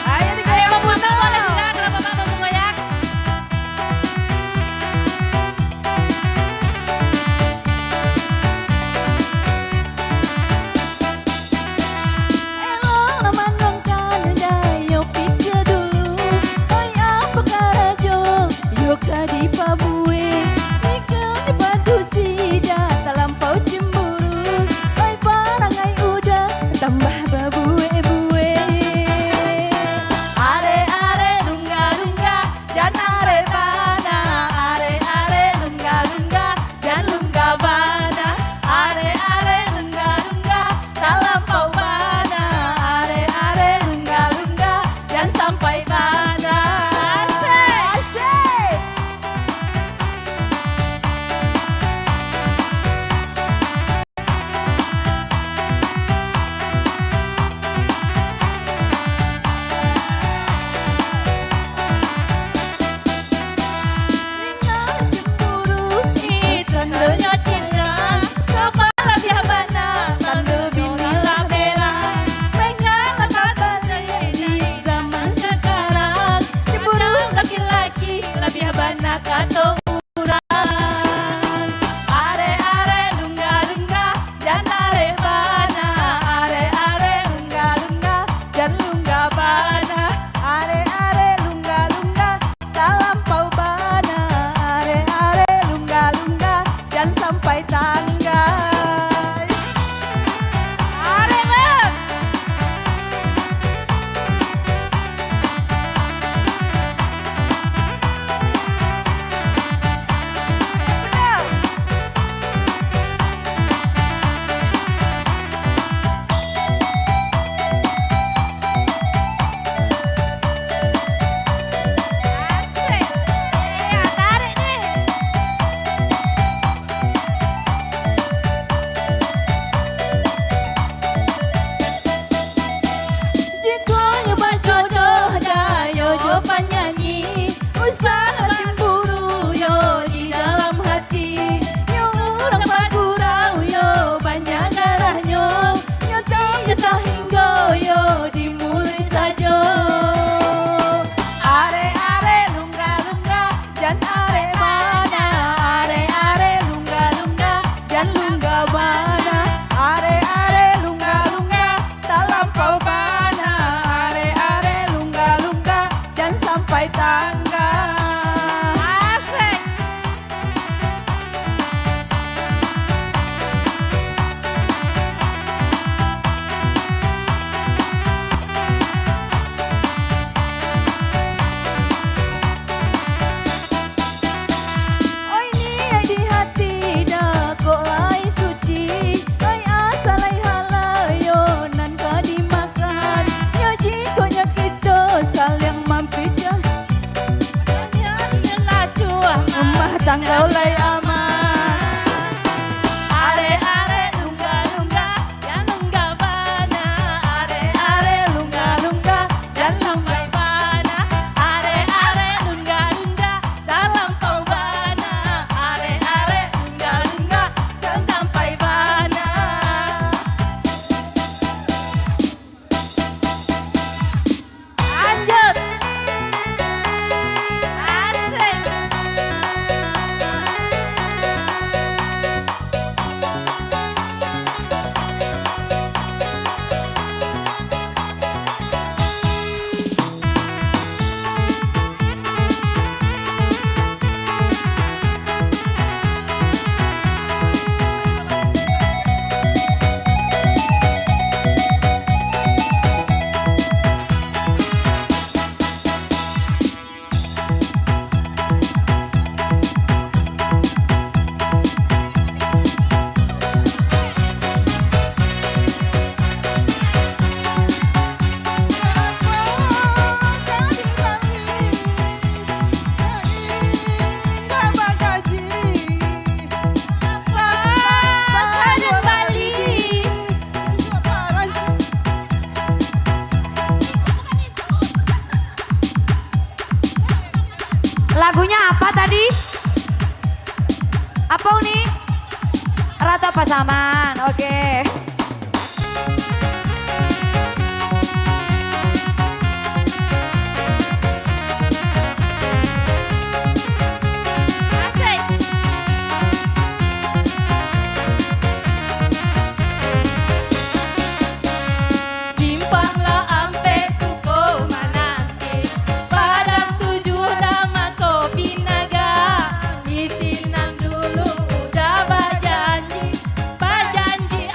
Ayo, digoyang, bunda. Boleh juga kalau Bapak mau menggoyang. Sanggau lai aman. Arek-arek lungga-lungga, jan lungga bana. Arek-arek lungga-lungga, jan sampai bana. Arek-arek lungga-lungga, talampau bana. Arek-arek lungga-lungga, jan sampai bana. Lanjut. Asik. Lagunya apa tadi? Apa, Uni? Ratu Pasaman. Oke. Asik. Simpang lah ampek suko mananti, Padang Tujuah Damakopi Naga. Di sinan dulu udah bajanji, bajanji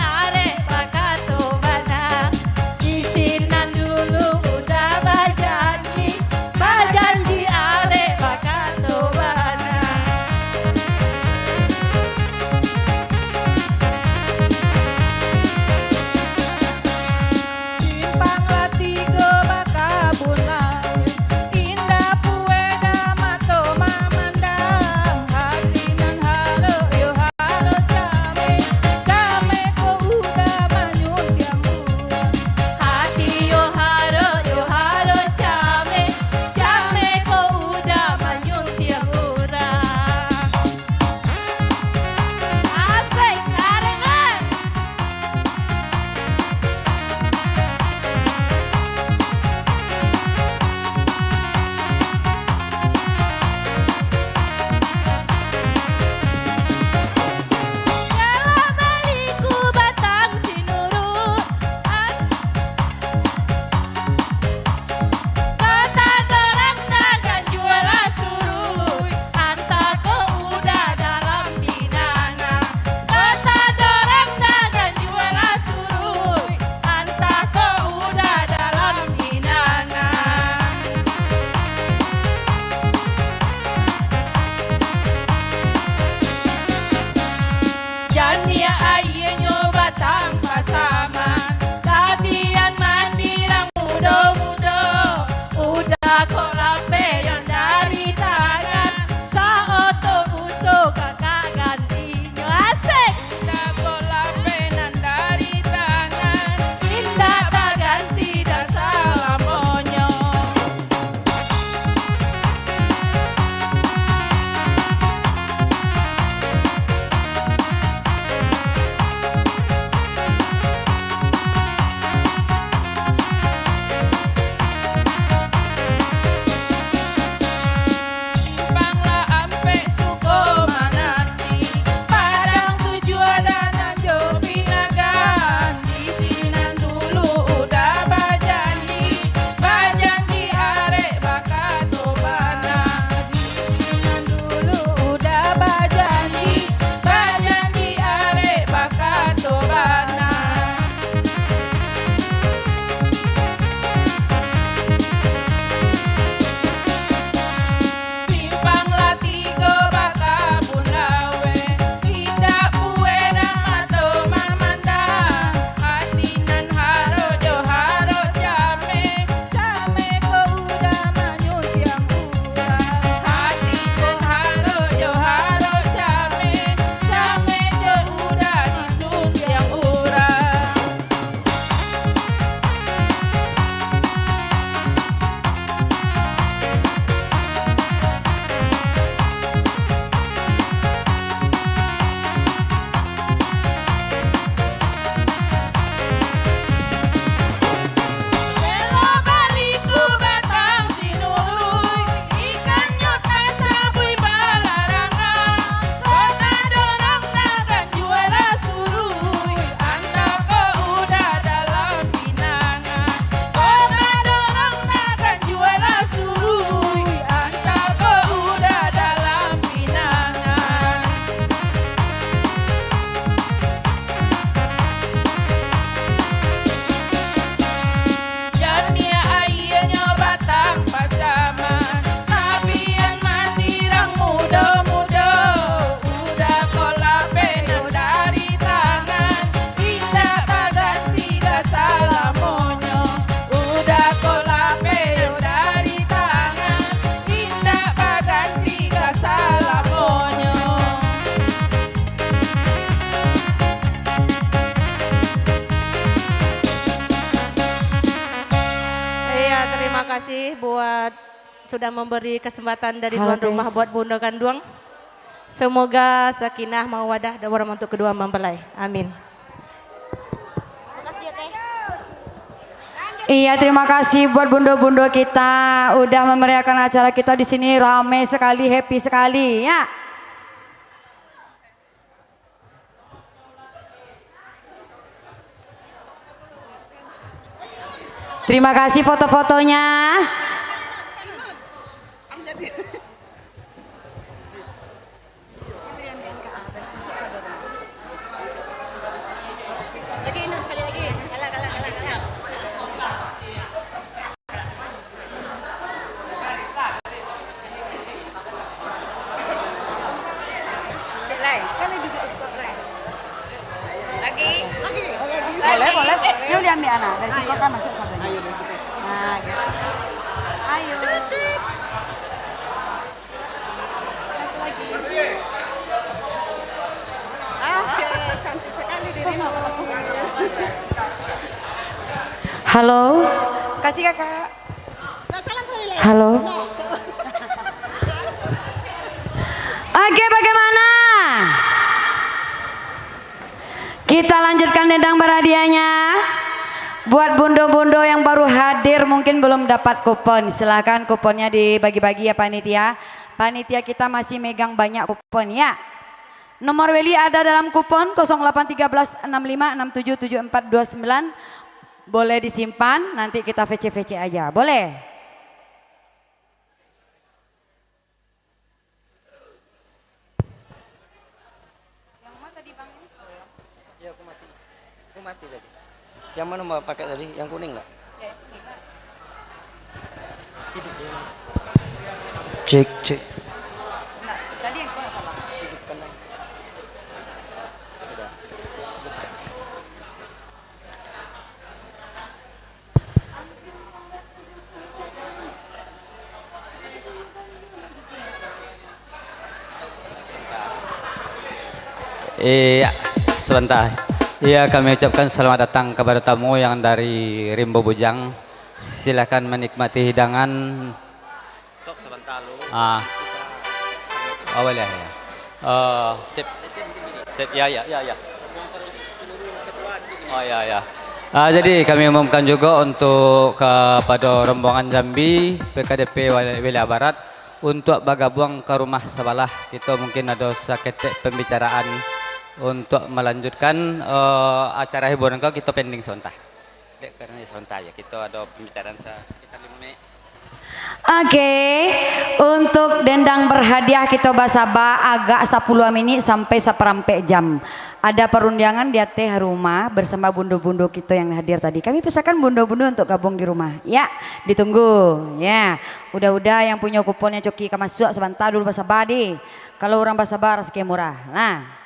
buat sudah memberi kesempatan dari Halo, tuan rumah guys. Buat bunda kanduang. Semoga sakinah mawadah dan warahmah untuk kedua mempelai. Amin. Makasih ya, Teh. Iya, terima kasih buat bundo-bundo kita udah memeriahkan acara kita di sini, ramai sekali, happy sekali, ya. Terima kasih foto-fotonya. Lagi? Boleh, boleh. Ini udah ambil anak. Dari situ kan masuk sablahnya. Nah, gitu. Ayo. Satu lagi. Oke, cantik sekali dirimu. Halo. Kasih, Kakak. Halo. Oke, bagaimana? Kita lanjutkan dendang berhadiahnya. Buat bundo-bundo yang baru hadir, mungkin belum dapat kupon, silahkan kuponnya dibagi-bagi ya, panitia. Panitia kita masih megang banyak kupon, ya. Nomor weli ada dalam kupon, kosong delapan tiga belas enam lima enam tujuh tujuh empat dua sembilan. Boleh disimpan, nanti kita V C-V C aja. Boleh? Yang mana tadi, Bang? Iya, aku mati. Aku mati tadi. Yang mana mau pakai tadi? Yang kuning nggak? Cek, cek. Enggak, tadi yang kuning salah. Iya, sebentar. Iya, kami ucapkan selamat datang kepada tamu yang dari Rimbo Bujang. Silakan menikmati hidangan. Stop sebentar lu. Ah. Oh, boleh, ya. Eh, sip. Sip, ya, ya, ya, ya. Oh, ya, ya. Ah, jadi kami umumkan juga untuk kepada rombongan Jambi, P K D P Wali-, Wilayah Barat, untuk bagabuang ke rumah sabalah. Kita mungkin ada saketek pembicaraan untuk melanjutkan, eh, acara hiburan ko, kita pending sebentar. Dek, karena sebentar ya, kita ada pembicaraan sa-, sekitar lima menit. Oke, untuk dendang berhadiah kita basaba agak sapuluah menit sampai saparampek jam. Ada perundiangan di ateh rumah bersama bundo-bundo kita yang hadir tadi. Kami pesankan bundo-bundo untuk gabung di rumah. Ya, ditunggu. Ya, udah-udah yang punya kuponnya coki ka masuk, sebentar dulu basaba deh. Kalau orang basaba, rasaki murah. Nah.